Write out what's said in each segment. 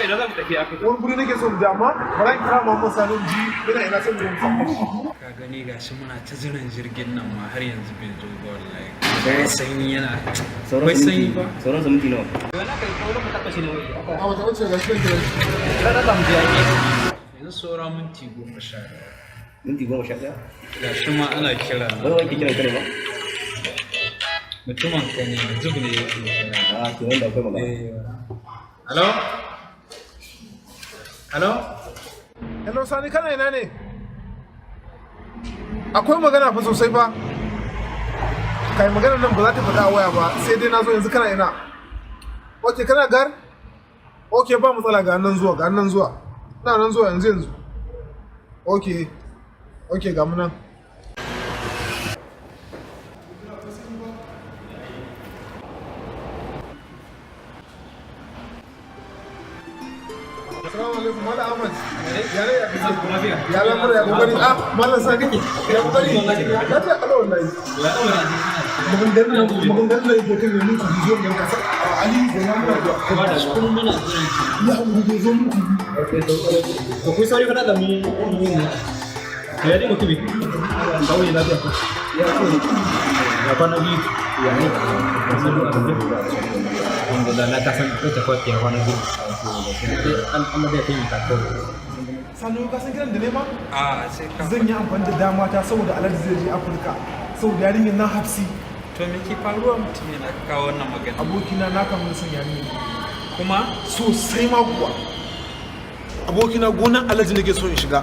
Wai ina za mu tafi aka? Wani guri nake so mu je, amma bari in kira Muhammad Sani mu ji ina ina sai mu je mu samu shi. Ka gani, gashi muna ta jiran jirgin nan ma har yanzu bai zo ba wallahi. Ga sanyi yana. Sauran Akwai su sanyi minti ba. Sauran su minti nawa? Wani aka yi kawo mu takwas ne wai. A wata wacce ga shi nan. Yanzu saura minti 11. Minti 11. Gashi ma ana kira na. Wai wai ke kiran ka ne ba? Mutumin ka ne, Najib ne yake kira. A to, wanda akwai magana. Hello? Hello? Hello Sani, kana ina ne? Akwai magana fa sosai fa. Kai, magana nan ba za ta faɗa a waya ba, sai dai na zo. Yanzu kana ina? Ok, kana gar? Ok, ba matsala, ga nan zuwa, ga nan zuwa. Ina nan zuwa yanzu yanzu. Ok, ga mu nan. Assalamu alaikum, Malam Ahmad. Ya ne, ya kake? Ya lamura, ya kokari? Ah, Malam Sani, ya kokari? Lafiya kalau wallahi. Maganganun da yake kan yanzu ku zo ga kasa Ali da nan da Kuma muna jiran ki. Ya wuri da zo muku. To, kun sauri kada da mu mu ne. Ya dai mutumi. Kawai lafiya ko? Ya ce ya kwana biyu. Ya ne. Alhamdulillah, na kasan ko ta kwafi ya kwana biyu. Sai an Allah zai taimaka kawai. Sani, ka san kiran da nema? A sai ka. Zan yi amfani da dama ta saboda Alhaji zai je Afirka. Saboda yarinyar na Hafsi. To, me ke faruwa, mutum yana kawo wannan magana? Abokina, na kamu da son yarinyar. Kuma? Sosai ma kuwa. Abokina, gonan Alhaji nake so in shiga.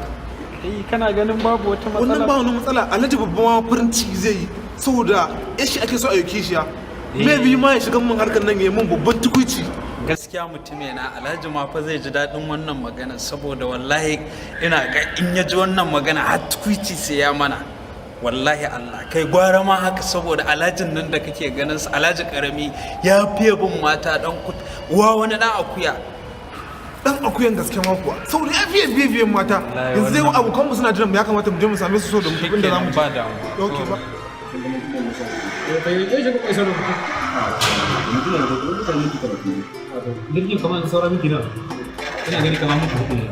Kai, kana ganin babu wata Wannan ba wani matsala, Alhaji babban ma farin ciki zai yi saboda yashi ake so a yi kishiya. Maybe ma ya shiga mun harkar nan ya yi mun babban tukuici. Gaskiya mutum na, Alhaji ma fa zai ji daɗin wannan magana, saboda wallahi ina ga in ya ji wannan magana har tukuici sai ya mana. Wallahi Allah, kai, gwara ma haka, saboda alhajin nan da kake ganin sa, Alhaji Karami, ya fiye bin mata, dan wa wani dan akuya. Dan akuyan gaske ma kuwa, saboda ya fiye biye biyen mata. Yanzu zai abokan mu suna jiran mu, ya kamata mu je mu same su so da mu tafi inda za mu je. Ba damuwa. Okay ba. Bai kai shi ko kai sauran. Minti nawa ko mutane minti 30. Jirgin kamar sauran minti nawa? Ina gani kamar minti 4 ne.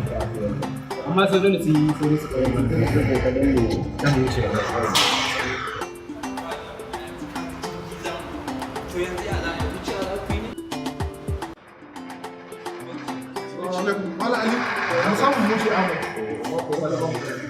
Amma sai dole su yi sauri su kawai. Dan wuce. To, yanzu ya za a yi, wucewa za ku yi ne? Malam Ali, mu samu mu wuce Ahmad.